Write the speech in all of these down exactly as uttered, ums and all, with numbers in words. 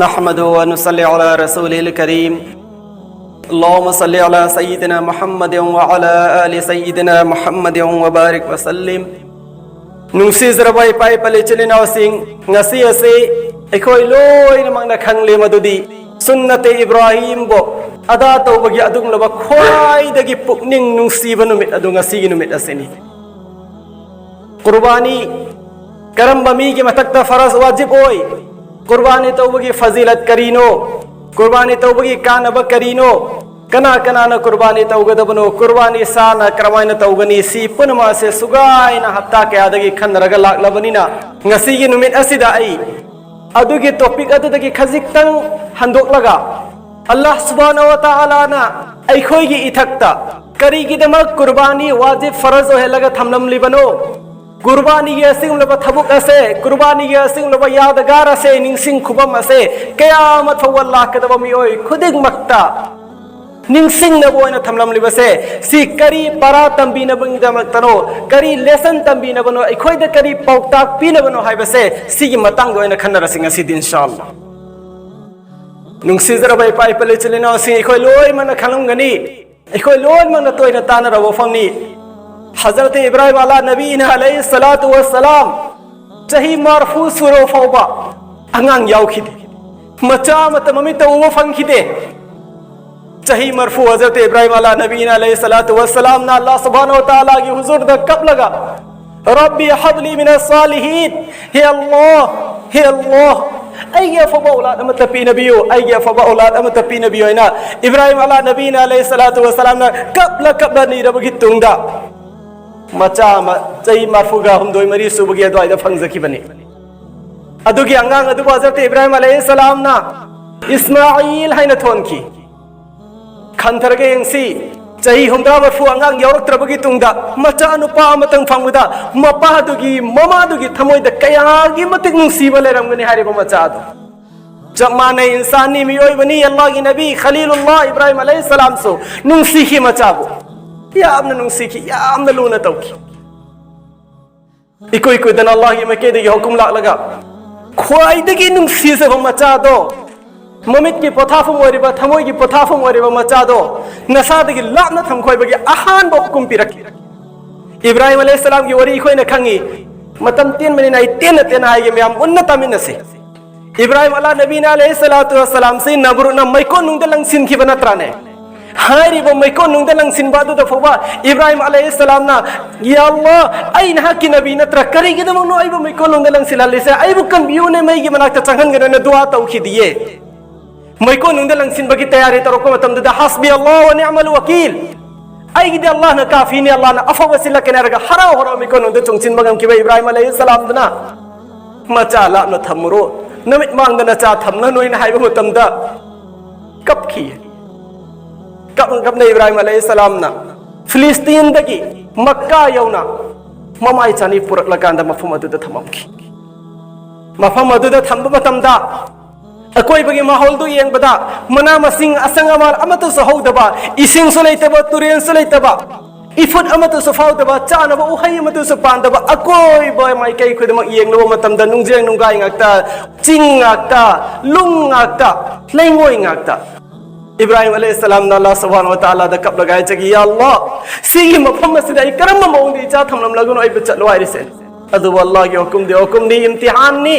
نحمده ونصلي على رسوله الكريم. اللهم صل على سيدنا محمد وعلى آل سيدنا محمد وبارك وسلم. ꯅꯨꯡꯁꯤꯖꯔꯕ ꯏꯄꯥ ꯏꯄꯥ ꯏꯆꯤꯜ ꯏꯅꯥꯎꯁꯤꯡ, ꯉꯁꯤ ꯑꯁꯤ ꯑꯩꯈꯣꯏ ꯂꯣꯏꯅꯃꯛꯅ ꯈꯪꯂꯦ ꯃꯗꯨꯗꯤ ꯁꯨꯟꯅꯇꯦ ꯏꯕ꯭ꯔꯥꯍꯤꯝꯕꯨ ꯑꯗꯥ ꯇꯧꯕꯒꯤ ꯑꯗꯨꯒꯨꯝꯂꯕ ꯈ꯭ꯋꯥꯏꯗꯒꯤ ꯄꯨꯛꯅꯤꯡ ꯅꯨꯡꯁꯤꯕ ꯅꯨꯃꯤꯠ ꯑꯗꯨ ꯉꯁꯤꯒꯤ ꯅꯨꯃꯤꯠ ꯑꯁꯤꯅꯤ꯫ ꯀꯨꯔꯕꯥꯅꯤ ꯀꯔꯝꯕ ꯃꯤꯒꯤ ꯃꯊꯛꯇ ꯐꯔꯖ ꯋꯥꯖꯤꯕ ꯑꯣꯏ? ꯀꯨꯔꯕꯥꯅꯤ ꯇꯧꯕꯒꯤ ꯐꯖꯤꯂꯠ ꯀꯔꯤꯅꯣ? ꯀꯨꯔꯕꯥꯅꯤ ꯇꯧꯕꯒꯤ ꯀꯥꯟꯅꯕ ꯀꯔꯤꯅꯣ? ꯀꯅꯥ ꯀꯅꯥꯅ ꯀꯨꯔꯕꯥꯅꯤ ꯇꯧꯒꯗꯕꯅꯣ? ꯀꯨꯔꯕꯥꯅꯤ ꯁꯥꯅ ꯀꯔꯝꯍꯥꯏꯅ ꯇꯧꯒꯅꯤ? ꯁꯤ ꯄꯨꯝꯅꯃꯛ ꯑꯁꯦ ꯁꯨꯒꯥꯏꯅ ꯍꯞꯇꯥ ꯀꯌꯥꯗꯒꯤ ꯈꯟꯅꯔꯒ ꯂꯥꯛꯂꯕꯅꯤꯅ, ꯉꯁꯤꯒꯤ ꯅꯨꯃꯤꯠ ꯑꯁꯤꯗ ꯑꯩ ꯑꯗꯨꯒꯤ ꯇꯣꯄꯤꯛ ꯑꯗꯨꯗꯒꯤ ꯈꯖꯤꯛꯇꯪ ꯍꯟꯗꯣꯛꯂꯒ, ꯑꯜꯂꯥꯍ ꯁꯨꯕꯍꯥꯅꯍꯨ ꯋ ꯇꯥꯂꯥꯅ ꯑꯩꯈꯣꯏꯒꯤ ꯏꯊꯛꯇ ꯀꯔꯤꯒꯤꯗꯃꯛ ꯀꯨꯔꯕꯥꯅꯤ ꯋꯥꯖꯤꯕ ꯐꯔꯖ ꯑꯣꯏꯍꯜꯂꯒ ꯊꯝꯂꯝꯂꯤꯕꯅꯣ? ꯀꯨꯔꯕꯥꯅꯤꯒꯤ ꯑꯁꯤꯒꯨꯝꯂꯕ ꯊꯕꯛ ꯑꯁꯦ, ꯀꯨꯔꯕꯥꯅꯤꯒꯤ ꯑꯁꯤꯒꯨꯝꯂꯕ ꯌꯥꯗꯒꯥꯔ ꯑꯁꯦ, ꯅꯤꯡꯁꯤꯡ ꯈꯨꯕꯝ ꯑꯁꯦ ꯀꯌꯥ ꯑꯃ ꯊꯧꯒꯜ ꯂꯥꯛꯀꯗꯕ ꯃꯤꯑꯣꯏ ꯈꯨꯗꯤꯡꯃꯛꯇ ꯅꯤꯡꯁꯤꯡꯅꯕ ꯑꯣꯏꯅ ꯊꯝꯂꯝꯂꯤꯕꯁꯦ, ꯁꯤ ꯀꯔꯤ ꯄꯔꯥ ꯇꯝꯕꯤꯅꯕꯒꯤꯗꯃꯛꯇꯅꯣ, ꯀꯔꯤ ꯂꯦꯁꯟ ꯇꯝꯕꯤꯅꯕꯅꯣ, ꯑꯩꯈꯣꯏꯗ ꯀꯔꯤ ꯄꯥꯎꯇꯥꯛ ꯄꯤꯅꯕꯅꯣ ꯍꯥꯏꯕꯁꯦ, ꯁꯤꯒꯤ ꯃꯇꯥꯡꯗ ꯑꯣꯏꯅ ꯈꯟꯅꯔꯁꯤ ꯉꯁꯤꯗꯤ, ꯏꯟꯁꯥ ꯑꯜꯂꯥꯍ꯫ ꯅꯨꯡꯁꯤꯖꯔꯕ ꯏꯄꯥ ꯏꯄꯥ ꯏꯆꯤꯜ ꯏꯅꯥꯎꯁꯤꯡ, ꯑꯩꯈꯣꯏ ꯂꯣꯏꯅꯃꯛꯅ ꯈꯪꯂꯝꯒꯅꯤ, ꯑꯩꯈꯣꯏ ꯂꯣꯏꯅꯃꯛꯅ ꯇꯣꯏꯅ ꯇꯥꯟꯅꯔꯕ ꯋꯥꯐꯝꯅꯤ꯫ ꯍꯖꯔꯠ ꯏꯕ꯭ꯔꯥꯍꯤꯝ ꯑꯂꯥ ꯅꯕꯤꯅ ꯑꯂꯩꯍꯤ ꯁꯂꯥꯇꯨ ꯋꯁꯁꯂꯥꯝ ꯆꯍꯤ ꯃꯔꯐꯨ ꯁꯨꯔꯕ ꯐꯥꯎꯕ ꯑꯉꯥꯡ ꯌꯥꯎꯈꯤꯗꯦ꯫ ꯃꯆꯥ ꯑꯃꯠꯇ ꯃꯃꯤꯠꯇ ꯎꯕ ꯐꯪꯈꯤꯗꯦ꯫ ꯆꯍꯤ ꯃꯔꯐꯨ ꯍꯖꯔꯠ ꯏꯕ꯭ꯔꯥꯍꯤꯝ ꯑꯂꯥ ꯅꯕꯤꯅ ꯑꯂꯩꯍꯤ ꯁꯂꯥꯇꯨ ꯋꯁꯁꯂꯥꯝꯅ ꯑꯜꯂꯥꯍ ꯁꯨꯕꯍꯥꯅꯍꯨ ꯋ ꯇꯥꯂꯥꯒꯤ ꯍꯨꯖꯨꯔꯗ ꯀꯞꯂꯒ, "ꯔꯕꯤ ꯍꯕꯂꯤ ꯃꯤꯅ ꯁꯥꯂꯤꯍꯤꯟ, ꯍꯦ ꯑꯜꯂꯥꯍ, ꯍꯦ ꯑꯜꯂꯥꯍ, ꯑꯩꯒꯤ ꯑꯐꯕ ꯑꯧꯂꯥꯗ ꯑꯃꯠꯇ ꯄꯤꯅꯕꯤꯌꯨ, ꯑꯩꯒꯤ ꯑꯐꯕ ꯑꯧꯂꯥꯗ ꯑꯃꯠꯇ ꯄꯤꯅꯕꯤꯌꯨ" ꯍꯥꯏꯅ ꯏꯕ꯭ꯔꯥꯍꯤꯝ ꯑꯂꯥ ꯅꯕꯤꯅ ꯑꯂꯩꯍꯤ ꯁꯂꯥꯇꯨ ꯋꯁꯁꯂꯥꯝꯅ ꯀꯞꯂ ꯀꯞꯂ ꯅꯤꯔꯕꯒꯤ ꯇꯨꯡꯗ, ꯃꯆꯥ ꯑꯃ ꯆꯍꯤ ꯃꯔꯐꯨꯒ ꯍꯨꯝꯗꯣꯏ ꯃꯔꯤ ꯁꯨꯕꯒꯤ ꯑꯗꯨꯋꯥꯏꯗ ꯐꯪꯖꯈꯤꯕꯅꯤ꯫ ꯑꯗꯨꯒꯤ ꯑꯉꯥꯡ ꯑꯗꯨꯕꯨ ꯍꯖꯔꯠ ꯏꯕ꯭ꯔꯥꯍꯤꯝ ꯑꯂꯩꯍꯤ ꯁꯂꯥꯝꯅ ꯏꯁꯃꯥꯏꯜ ꯍꯥꯏꯅ ꯊꯣꯟꯈꯤ꯫ ꯈꯟꯊꯔꯒ ꯌꯦꯡꯁꯤ, ꯆꯍꯤ ꯍꯨꯝꯗ꯭ꯔꯥ ꯃꯔꯐꯨ ꯑꯉꯥꯡ ꯌꯥꯎꯔꯛꯇ꯭ꯔꯕꯒꯤ ꯇꯨꯡꯗ ꯃꯆꯥ ꯅꯨꯄꯥ ꯑꯃꯇꯪ ꯐꯪꯕꯗ, ꯃꯄꯥꯗꯨꯒꯤ, ꯃꯃꯥꯗꯨꯒꯤ ꯊꯃꯣꯏꯗ ꯀꯌꯥꯒꯤ ꯃꯇꯤꯛ ꯅꯨꯡꯁꯤꯕ ꯂꯩꯔꯝꯒꯅꯤ ꯍꯥꯏꯔꯤꯕ ꯃꯆꯥ ꯑꯗꯨ꯫ ꯆꯞ ꯃꯥꯟꯅꯩ, ꯏꯟꯁꯥꯟꯅꯤ, ꯃꯤꯑꯣꯏꯕꯅꯤ, ꯑꯜꯂꯥꯍꯒꯤ ꯅꯕꯤ ꯈꯂꯤꯂꯨꯜꯂꯥꯍ ꯏꯕ꯭ꯔꯥꯍꯤꯝ ꯑꯂꯩꯍꯤ ꯁꯂꯥꯝꯁꯨ ꯅꯨꯡꯁꯤꯈꯤ ꯃꯆꯥꯕꯨ, ꯌꯥꯝꯅ ꯅꯨꯡꯁꯤꯈꯤ, ꯌꯥꯝꯅ ꯂꯨꯅ ꯇꯧꯈꯤ꯫ ꯏꯀꯨꯏ ꯀꯨꯏꯗꯅ ꯑꯜꯂꯥꯍꯒꯤ ꯃꯥꯏꯀꯩꯗꯒꯤ ꯍꯨꯀꯨꯝ ꯂꯥꯛꯂꯒ, ꯈ꯭ꯋꯥꯏꯗꯒꯤ ꯅꯨꯡꯁꯤꯖꯕ ꯃꯆꯥꯗꯣ, ꯃꯃꯤꯠꯀꯤ ꯄꯣꯊꯥꯐꯝ ꯑꯣꯏꯔꯤꯕ, ꯊꯃꯣꯏꯒꯤ ꯄꯣꯊꯥꯐꯝ ꯑꯣꯏꯔꯤꯕ ꯃꯆꯥꯗꯣ ꯅꯁꯥꯗꯒꯤ ꯂꯥꯞꯅ ꯊꯝꯈꯣꯏꯕꯒꯤ ꯑꯍꯥꯟꯕ ꯍꯨꯀꯨꯝ ꯄꯤꯔꯛꯈꯤ꯫ ꯏꯕ꯭ꯔꯥꯍꯤꯝ ꯑꯂꯩꯍꯤꯁꯁꯂꯥꯝꯒꯤ ꯋꯥꯔꯤ ꯑꯩꯈꯣꯏꯅ ꯈꯪꯉꯤ꯫ ꯃꯇꯝ ꯇꯦꯟꯕꯅꯤꯅ ꯑꯩ ꯇꯦꯟꯅ ꯇꯦꯟꯅ ꯍꯥꯏꯒꯦ, ꯃꯌꯥꯝ ꯃꯨꯟꯅ ꯇꯥꯃꯤꯟꯅꯁꯤ꯫ ꯏꯕ꯭ꯔꯥꯍꯤꯝ ꯑꯂꯥ ꯅꯕꯤꯅ ꯑꯂꯩꯍꯤ ꯁꯂꯥꯇꯨ ꯋꯁꯁꯂꯥꯝꯁꯤ ꯅꯝꯔꯨꯗꯅ ꯃꯩꯀꯣꯟꯅꯨꯡꯗ ꯂꯪꯁꯤꯟꯈꯤꯕ ꯅꯠꯇ꯭ꯔꯥꯅꯦ? ꯍꯥꯏꯔꯤꯕ ꯃꯩꯀꯣꯟꯅꯨꯡꯗ ꯂꯪꯁꯤꯟꯕ ꯑꯗꯨꯗ ꯐꯥꯎꯕ ꯏꯕ꯭ꯔꯥꯍꯤꯝ ꯑꯂꯩꯍꯤ ꯁꯂꯥꯝꯅ, "ꯌꯥ ꯑꯜꯂꯥꯍ, ꯑꯩ ꯅꯍꯥꯛꯀꯤ ꯅꯕꯤ ꯅꯠꯇ꯭ꯔꯥ? ꯀꯔꯤꯒꯤꯗꯃꯛꯅꯣ ꯑꯩꯕꯨ ꯃꯩꯀꯣꯟꯅꯨꯡꯗ ꯂꯪꯁꯤꯜꯍꯜꯂꯤꯁꯦ? ꯑꯩꯕꯨ ꯀꯟꯕꯤꯌꯨꯅꯦ, ꯃꯩꯒꯤ ꯃꯅꯥꯛꯇ ꯆꯪꯍꯟꯒꯅꯨꯅ" ꯗꯨꯋꯥ ꯇꯧꯈꯤꯗꯤꯌꯦ꯫ ꯃꯩꯀꯣꯟꯅꯨꯡꯗ ꯂꯪꯁꯤꯟꯕꯒꯤ ꯇꯌꯥꯔꯤ ꯇꯧꯔꯛꯄ ꯃꯇꯝꯗꯨꯗ, "ꯍꯥꯁꯕꯤ ꯑꯜꯂꯥꯍ ꯋ ꯅꯤ'ꯃꯜ ꯋꯀꯤꯜ, ꯑꯩꯒꯤꯗꯤ ꯑꯜꯂꯥꯍꯅ ꯀꯥꯐꯤꯅꯤ, ꯑꯜꯂꯥꯍꯅ ꯑꯐꯕ ꯁꯤꯜꯂꯛꯀꯅꯤ" ꯍꯥꯏꯔꯒ ꯍꯔꯥꯎ ꯍꯔꯥꯎ ꯃꯩꯀꯣꯟꯅꯨꯡꯗ ꯆꯣꯡꯁꯤꯟꯕ ꯉꯝꯈꯤꯕ ꯏꯕ꯭ꯔꯥꯍꯤꯝ ꯑꯂꯩꯍꯤ ꯁꯂꯥꯝꯗꯨꯅ, "ꯃꯆꯥ ꯂꯥꯞꯅ ꯊꯝꯃꯨꯔꯣ, ꯅꯃꯤꯠ ꯃꯥꯡꯗ ꯅꯆꯥ ꯊꯝꯂꯅꯨ" ꯍꯥꯏꯅ ꯍꯥꯏꯕ ꯃꯇꯝꯗ ꯀꯞꯈꯤ꯫ ꯀꯞꯅ ꯀꯞꯅ ꯏꯕ꯭ꯔꯥꯍꯤꯝ ꯑꯂꯩꯍꯤ ꯁꯂꯥꯝꯅ ꯐꯤꯂꯤꯁꯇꯤꯟꯗꯒꯤ ꯃꯛꯀꯥ ꯌꯧꯅ ꯃꯃꯥꯏ ꯆꯅꯤ ꯄꯨꯔꯛꯂꯀꯥꯟꯗ ꯃꯐꯝ ꯑꯗꯨꯗ ꯊꯝꯃꯝꯈꯤ꯫ ꯃꯐꯝ ꯑꯗꯨꯗ ꯊꯝꯕ ꯃꯇꯝꯗ, ꯑꯀꯣꯏꯕꯒꯤ ꯃꯥꯍꯧꯜꯗꯨ ꯌꯦꯡꯕꯗ, ꯃꯅꯥ ꯃꯁꯤꯡ, ꯑꯁꯪ ꯑꯃꯥꯟ ꯑꯃꯠꯇꯁꯨ ꯍꯧꯗꯕ, ꯏꯁꯤꯡꯁꯨ ꯂꯩꯇꯕ, ꯇꯨꯔꯦꯜꯁꯨ ꯂꯩꯇꯕ, ꯏꯐꯨꯠ ꯑꯃꯠꯇꯁꯨ ꯐꯥꯎꯗꯕ, ꯆꯥꯅꯕ ꯎꯍꯩ ꯑꯃꯠꯇꯁꯨ ꯄꯥꯟꯗꯕ, ꯑꯀꯣꯏꯕ ꯃꯥꯏꯀꯩ ꯈꯨꯗꯤꯡꯃꯛ ꯌꯦꯡꯂꯨꯕ ꯃꯇꯝꯗ ꯅꯨꯡꯖꯦꯡ ꯅꯨꯡꯒꯥꯏ ꯉꯥꯛꯇ, ꯆꯤꯡ ꯉꯥꯛꯇ, ꯂꯨꯡ ꯉꯥꯛꯇ, ꯂꯩꯉꯣꯏ ꯉꯥꯛꯇ꯫ ꯏꯕ꯭ꯔꯥꯍꯤꯝ ꯑꯂꯩꯍꯤ ꯁꯂꯥꯝꯅ ꯑꯜꯂꯥꯍ ꯁꯨꯕꯍꯥꯅꯍꯨ ꯋ ꯇꯥꯂꯥꯗ ꯀꯞꯂꯒ ꯍꯥꯏꯖꯈꯤ, "ꯌꯥ ꯑꯜꯂꯥꯍ, ꯁꯤꯒꯤ ꯃꯐꯝ ꯑꯁꯤꯗ ꯑꯩ ꯀꯔꯝꯕ ꯃꯑꯣꯡꯗ ꯏꯆꯥ ꯊꯝꯂꯝꯂꯒꯅꯣ ꯑꯩꯕꯨ ꯆꯠꯂꯣ ꯍꯥꯏꯔꯤꯁꯦ?" ꯑꯗꯨꯕꯨ ꯑꯜꯂꯥꯍꯒꯤ ꯍꯨꯀꯨꯝꯗꯤ ꯍꯨꯀꯨꯝꯅꯤ, ꯏꯝꯇꯤꯍꯥꯟꯅꯤ꯫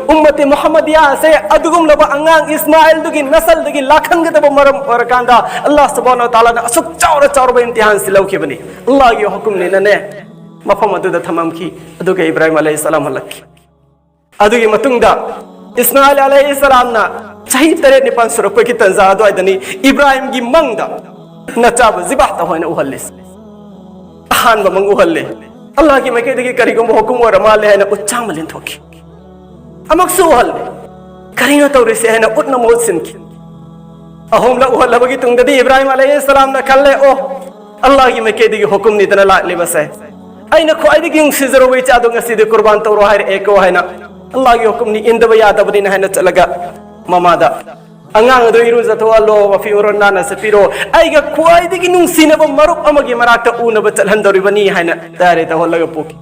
ꯎꯝꯃꯇꯤ ꯃꯨꯍꯝꯃꯗꯤꯌꯥ ꯑꯁꯦ ꯑꯗꯨꯒꯨꯝꯂꯕ ꯑꯉꯥꯡ ꯏꯁꯃꯥꯏꯜꯗꯨꯒꯤ ꯅꯁꯜꯗꯒꯤ ꯂꯥꯛꯍꯟꯒꯗꯕ ꯃꯔꯝ ꯑꯣꯏꯔꯀꯥꯟꯗ, ꯑꯜꯂꯥꯍ ꯁꯨꯕꯍꯥꯅꯍꯨ ꯋ ꯇꯥꯂꯥꯅ ꯑꯁꯨꯛ ꯆꯥꯎꯔ ꯆꯥꯎꯔꯕ ꯏꯝꯇꯤꯍꯥꯟꯁꯤ ꯂꯧꯈꯤꯕꯅꯤ꯫ ꯑꯜꯂꯥꯍꯒꯤ ꯍꯨꯀꯨꯝꯅꯤꯅꯅꯦ, ꯃꯐꯝ ꯑꯗꯨꯗ ꯊꯝꯃꯝꯈꯤ꯫ ꯑꯗꯨꯒ ꯏꯕ꯭ꯔꯥꯍꯤꯝ ꯑꯂꯩꯍꯤ ꯁꯂꯥꯝ ꯍꯜꯂꯛꯈꯤ꯫ ꯑꯗꯨꯒꯤ ꯃꯇꯨꯡꯗ ꯏꯁꯃꯥꯏꯜ ꯑꯂꯩꯍꯤ ꯁꯂꯥꯝꯅ ꯆꯍꯤ ꯇꯔꯦꯠ ꯅꯤꯄꯥꯜ ꯁꯨꯔꯛꯄꯒꯤ ꯇꯟꯖꯥ ꯑꯗꯨꯋꯥꯏꯗꯅꯤ ꯏꯕ꯭ꯔꯥꯍꯤꯝꯒꯤ ꯃꯪꯗ ꯅꯆꯥꯕꯨ ꯖꯤꯕꯥ ꯇꯧ ꯍꯥꯏꯅ ꯎꯍꯜꯂꯤꯁꯦ꯫ ꯑꯍꯥꯟꯕ ꯃꯪ ꯎꯍꯜꯂꯦ꯫ ꯑꯜꯂꯥꯍꯒꯤ ꯃꯥꯏꯀꯩꯗꯒꯤ ꯀꯔꯤꯒꯨꯝꯕ ꯍꯨꯀꯨꯝ ꯑꯣꯏꯔ ꯃꯥꯜꯂꯦ ꯍꯥꯏꯅ ꯎꯠ ꯆꯥꯝꯃ ꯂꯦꯟꯊꯣꯛꯈꯤ꯫ ꯑꯃꯨꯛꯁꯨ ꯎꯍꯜꯂꯦ꯫ ꯀꯔꯤꯅꯣ ꯇꯧꯔꯤꯁꯦ ꯍꯥꯏꯅ ꯎꯠꯅ ꯃꯍꯨꯠ ꯁꯤꯟꯈꯤ꯫ ꯑꯍꯨꯝꯂꯛ ꯎꯍꯜꯂꯕꯒꯤ ꯇꯨꯡꯗꯗꯤ ꯏꯕ꯭ꯔꯥꯍꯤꯝ ꯑꯂꯩꯍꯤ ꯁꯂꯥꯝꯅ ꯈꯜꯂꯦ, "ꯑꯣ, ꯑꯜꯂꯥꯍꯒꯤ ꯃꯥꯏꯀꯩꯗꯒꯤ ꯍꯨꯀꯨꯝꯅꯤꯗꯅ ꯂꯥꯛꯂꯤꯕꯁꯦ꯫ ꯑꯩꯅ ꯈ꯭ꯋꯥꯏꯗꯒꯤ ꯅꯨꯡꯁꯤꯖꯔꯨꯕ ꯏꯆꯥꯗꯣ ꯉꯁꯤꯗꯤ ꯀꯨꯔꯕꯥꯟ ꯇꯧꯔꯣ ꯍꯥꯏꯔꯛꯑꯦꯀꯣ" ꯍꯥꯏꯅ, "ꯑꯜꯂꯥꯍꯒꯤ ꯍꯨꯀꯨꯝꯅꯤ, ꯏꯟꯗꯕ ꯌꯥꯗꯕꯅꯤꯅ" ꯍꯥꯏꯅ ꯆꯠꯂꯒ ꯃꯃꯥꯗ, "ꯑꯉꯥꯡ ꯑꯗꯨ ꯏꯔꯨꯖꯊꯣꯛꯍꯜꯂꯣ, ꯃꯐꯤ ꯃꯔꯣꯟ ꯅꯥꯟꯅ ꯁꯦꯠꯄꯤꯔꯣ, ꯑꯩꯒ ꯈ꯭ꯋꯥꯏꯗꯒꯤ ꯅꯨꯡꯁꯤꯅꯕ ꯃꯔꯨꯞ ꯑꯃꯒꯤ ꯃꯅꯥꯛꯇ ꯎꯅꯕ ꯆꯠꯍꯟꯗꯧꯔꯤꯕꯅꯤ" ꯍꯥꯏꯅ ꯇꯌꯥꯔꯤ ꯇꯧꯍꯜꯂꯒ ꯄꯨꯈꯤ꯫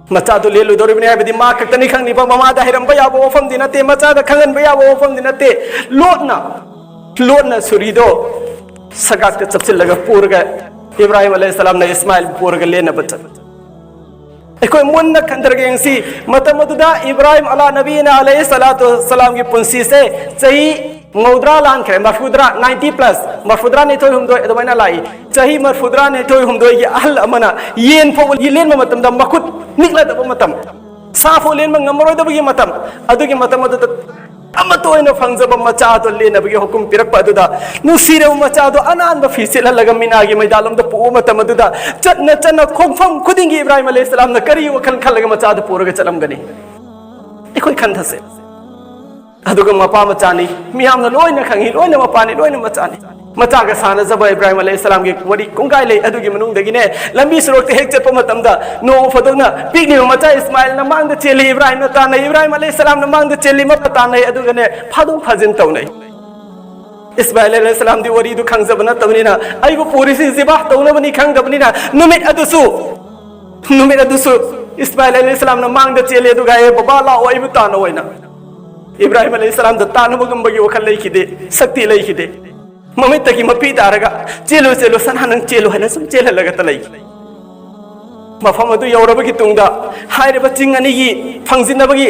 ꯃꯆꯥꯗꯨ ꯂꯦꯜꯂꯨꯗꯧꯔꯤꯕꯅꯤ ꯍꯥꯏꯕꯗꯤ ꯃꯥ ꯈꯛꯇꯅꯤ ꯈꯪꯂꯤꯕ꯫ ꯃꯃꯥꯗ ꯍꯥꯏꯔꯝꯕ ꯌꯥꯕ ꯋꯥꯐꯝꯗꯤ ꯅꯠꯇꯦ, ꯃꯆꯥꯗ ꯈꯪꯍꯟꯕ ꯌꯥꯕ ꯋꯥꯐꯝꯗꯤ ꯅꯠꯇꯦ꯫ ꯂꯣꯠꯅ, ꯂꯣꯠꯅ ꯁꯨꯔꯤꯗꯣ ꯁꯒꯥꯛꯇ ꯆꯞꯁꯤꯜꯂꯒ ꯄꯨꯔꯒ ꯏꯕ꯭ꯔꯥꯍꯤꯝ ꯑꯂꯩꯍꯤꯁꯁꯂꯥꯝꯅ ꯏꯁꯃꯥꯏꯜ ꯄꯨꯔꯒ ꯂꯦꯟꯅꯕ ꯆꯠ ꯑꯩꯈꯣꯏ ꯃꯨꯟꯅ ꯈꯟꯊꯔꯒ ꯌꯦꯡꯁꯤ, ꯃꯇꯝ ꯑꯗꯨꯗ ꯏꯕ꯭ꯔꯥꯍꯤꯝ ꯑꯂꯥ ꯅꯕꯤꯅ ꯑꯂꯩꯍꯤ ꯁꯂꯥꯇꯨ ꯁꯂꯥꯝꯒꯤ ꯄꯨꯟꯁꯤꯁꯦ ꯆꯍꯤ ꯃꯧꯗ꯭ꯔꯥ ꯂꯥꯟꯈ꯭ꯔꯦ, ꯃꯔꯐꯨꯗ꯭ꯔꯥ, ninety plus, ꯃꯔꯐꯨꯗ꯭ꯔꯥ ꯅꯤꯊꯣꯏ ꯍꯨꯝꯗꯣꯏ ꯑꯗꯨꯃꯥꯏꯅ ꯂꯥꯛꯏ꯫ ꯆꯍꯤ ꯃꯔꯐꯨꯗ꯭ꯔꯥ ꯅꯤꯊꯣꯏ ꯍꯨꯝꯗꯣꯏꯒꯤ ꯑꯍꯜ ꯑꯃꯅ ꯌꯦꯟ ꯐꯥꯎꯕ ꯂꯦꯟꯕ ꯃꯇꯝꯗ ꯃꯈꯨꯠ ꯅꯤꯛꯂꯗꯕ ꯃꯇꯝ, ꯁꯥ ꯐꯥꯎ ꯂꯦꯟꯕ ꯉꯝꯃꯔꯣꯏꯗꯕꯒꯤ ꯃꯇꯝ, ꯑꯗꯨꯒꯤ ꯃꯇꯝ ꯑꯗꯨꯗ ꯑꯃꯠꯇ ꯑꯣꯏꯅ ꯐꯪꯖꯕ ꯃꯆꯥꯗꯣ ꯂꯦꯟꯅꯕꯒꯤ ꯍꯨꯀꯨꯝ ꯄꯤꯔꯛꯄ ꯑꯗꯨꯗ ꯅꯨꯡꯁꯤꯔꯕ ꯃꯆꯥꯗꯣ ꯑꯅꯥꯟꯕ ꯐꯤ ꯁꯦꯠꯍꯜꯂꯒ ꯃꯤꯅꯥꯒꯤ ꯃꯩꯗꯥꯜꯂꯣꯝꯗ ꯄꯨꯕ ꯃꯇꯝ ꯑꯗꯨꯗ ꯆꯠꯅ ꯆꯠꯅ ꯈꯣꯡꯐꯝ ꯈꯨꯗꯤꯡꯒꯤ ꯏꯕ꯭ꯔꯥꯍꯤꯝ ꯑꯂꯩꯍꯤꯁꯁꯂꯥꯝꯅ ꯀꯔꯤ ꯋꯥꯈꯜ ꯈꯜꯂꯒ ꯃꯆꯥꯗꯨ ꯄꯨꯔꯒ ꯆꯠꯂꯝꯒꯅꯤ? ꯑꯩꯈꯣꯏ ꯈꯟꯊꯁꯦ꯫ ꯑꯗꯨꯒ ꯃꯄꯥ ꯃꯆꯥꯅꯤ, ꯃꯤꯌꯥꯝꯅ ꯂꯣꯏꯅ ꯈꯪꯉꯤ, ꯂꯣꯏꯅ ꯃꯄꯥꯅꯤ, ꯂꯣꯏꯅ ꯃꯆꯥꯅꯤ꯫ ꯃꯆꯥꯒ ꯁꯥꯟꯅꯖꯕ ꯏꯕ꯭ꯔꯥꯍꯤꯝ ꯑꯂꯩꯍꯤꯁꯁꯂꯥꯝꯒꯤ ꯋꯥꯔꯤ ꯀꯨꯡꯒꯥꯏ ꯂꯩ꯫ ꯑꯗꯨꯒꯤ ꯃꯅꯨꯡꯗꯒꯤꯅꯦ, ꯂꯝꯕꯤ ꯁꯣꯔꯣꯛꯇ ꯍꯦꯛ ꯆꯠꯄ ꯃꯇꯝꯗ ꯅꯣꯡꯃ ꯐꯥꯗꯣꯛꯅ ꯄꯤꯛꯂꯤꯕ ꯃꯆꯥ ꯏꯁꯃꯥꯏꯜꯅ ꯃꯥꯡꯗ ꯆꯦꯜꯂꯤ, ꯏꯕ꯭ꯔꯥꯍꯤꯝꯅ ꯇꯥꯟꯅꯩ, ꯏꯕ꯭ꯔꯥꯍꯤꯝ ꯑꯂꯩꯍꯤꯁꯁꯂꯥꯝꯅ ꯃꯥꯡꯗ ꯆꯦꯜꯂꯤ, ꯃꯄꯥ ꯇꯥꯟꯅꯩ꯫ ꯑꯗꯨꯒꯅꯦ, ꯐꯥꯗꯣꯛ ꯐꯥꯖꯤꯟ ꯇꯧꯅꯩ꯫ ꯏꯁꯃꯥꯏꯜ ꯑꯂꯩꯍꯤꯁꯁꯂꯥꯝꯗꯤ ꯋꯥꯔꯤꯗꯨ ꯈꯪꯖꯕ ꯅꯠꯇꯕꯅꯤꯅ, ꯑꯩꯕꯨ ꯄꯨꯔꯤꯁꯤ ꯖꯤꯕꯥ ꯇꯧꯅꯕꯅꯤ ꯈꯪꯗꯕꯅꯤꯅ, ꯅꯨꯃꯤꯠ ꯑꯗꯨꯁꯨ, ꯅꯨꯃꯤꯠ ꯑꯗꯨꯁꯨ ꯏꯁꯃꯥꯏꯜ ꯑꯂꯩꯍꯤꯁꯁꯂꯥꯝꯅ ꯃꯥꯡꯗ ꯆꯦꯜꯂꯤ, ꯑꯗꯨꯒ, "ꯑꯦ ꯕꯕꯥ, ꯂꯥꯛꯑꯣ, ꯑꯩꯕꯨ ꯇꯥꯟꯅꯧ" ꯍꯥꯏꯅ ꯏꯕ꯭ꯔꯥꯍꯤꯝ ꯑꯂꯩꯍꯤꯁꯁꯂꯥꯝꯗ ꯇꯥꯟꯅꯕ ꯉꯝꯕꯒꯤ ꯋꯥꯈꯜ ꯂꯩꯈꯤꯗꯦ, ꯁꯛꯇꯤ ꯂꯩꯈꯤꯗꯦ꯫ ꯃꯃꯤꯠꯇꯒꯤ ꯃꯄꯤ ꯇꯥꯔꯒ, "ꯆꯦꯜꯂꯨ, ꯆꯦꯜꯂꯨ, ꯁꯅꯥ, ꯅꯪ ꯆꯦꯜꯂꯨ" ꯍꯥꯏꯅ ꯁꯨꯝ ꯆꯦꯜꯍꯜꯂꯒꯇ ꯂꯩ꯫ ꯃꯐꯝ ꯑꯗꯨ ꯌꯧꯔꯕꯒꯤ ꯇꯨꯡꯗ, ꯍꯥꯏꯔꯤꯕ ꯆꯤꯡ ꯑꯅꯤꯒꯤ ꯐꯪꯖꯤꯟꯅꯕꯒꯤ